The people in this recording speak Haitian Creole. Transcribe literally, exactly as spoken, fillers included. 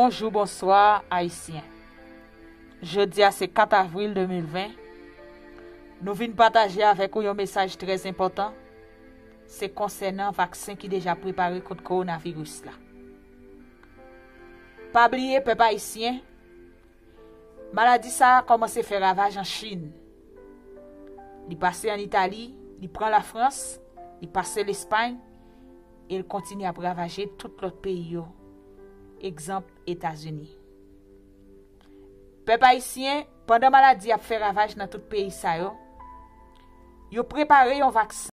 Bonjou, bonswa, Ayisyen. Jodi a se kat avril de mil ven. Nou vin pataje avèk ou yon mesaj trè enpòtan. Se konsènan vaksen ki deja prepare kont kowonaviris la. Pa bliye, pèp ayisyen, maladi sa a kòmanse fè ravaj an Chin. Li pase an Itali, li pran Lafrans, li pase Lespay, e l kontinye ap ravaje tout lòt peyi yo. Egzanp, Etazini. Pèp ayisyen, pandan maladi ap fè ravaj nan tout peyi sa yo, yo prepare yon vaksen.